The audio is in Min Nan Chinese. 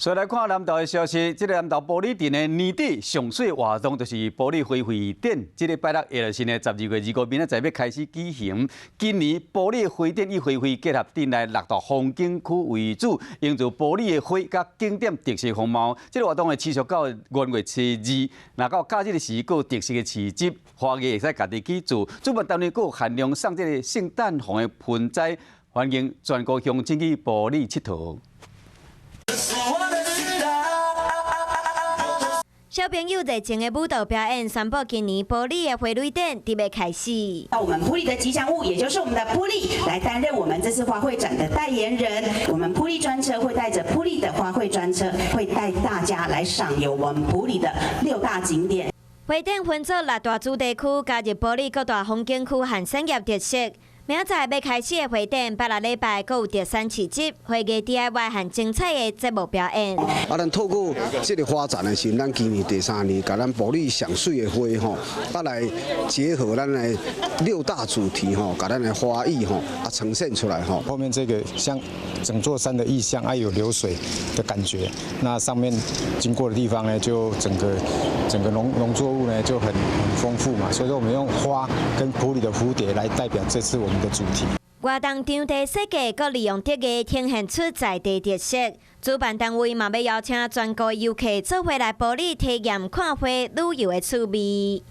所以來看南投的消息，這个南投埔里鎮的年底上媠活動就是埔里花卉展，這个拜六也就是呢12月25，明仔載欲開始舉行。今年埔里花展以花卉結合鎮內六大風景區為主，營造埔里的花佮景點特色風貌。這个活動會持續到元月初二，若到假日的時，閣有特色的市集，花藝會使家己去做。主辦單位閣有限量送這个聖誕紅的盆栽，歡迎全國鄉親去埔里𨑨迌。小朋友熱情的舞蹈表演，宣布今年埔里的花卉展準備開始。那我們埔里的吉祥物，也就是我們的埔里，來擔任我們這次花卉展的代言人。我們埔里專車會帶着埔里的花卉專車，會帶大家來賞遊我們埔里的六大景點。花展分做六大主題區，加入埔里各大風景區和產業特色。明仔載欲開始的花展，拜六禮拜閣有特產市集、花藝 DIY 和精彩的節目表演。啊，咱透過這个花展的時陣，咱今年第三年，共咱埔里上媠的花吼，啊來結合咱的六大主題吼，共咱的花藝吼啊呈現出來吼。後面這個像整座山的意象，啊有流水的感覺。那上面經過的地方呢，就整個整個農作物呢就很豐富嘛。所以說，我們用花跟埔里的蝴蝶來代表這次我們的主題。活動場地設計，閣利用竹藝呈現出在地特色。主辦單位嘛欲邀請全國遊客做伙來埔里體驗看花旅遊的趣味。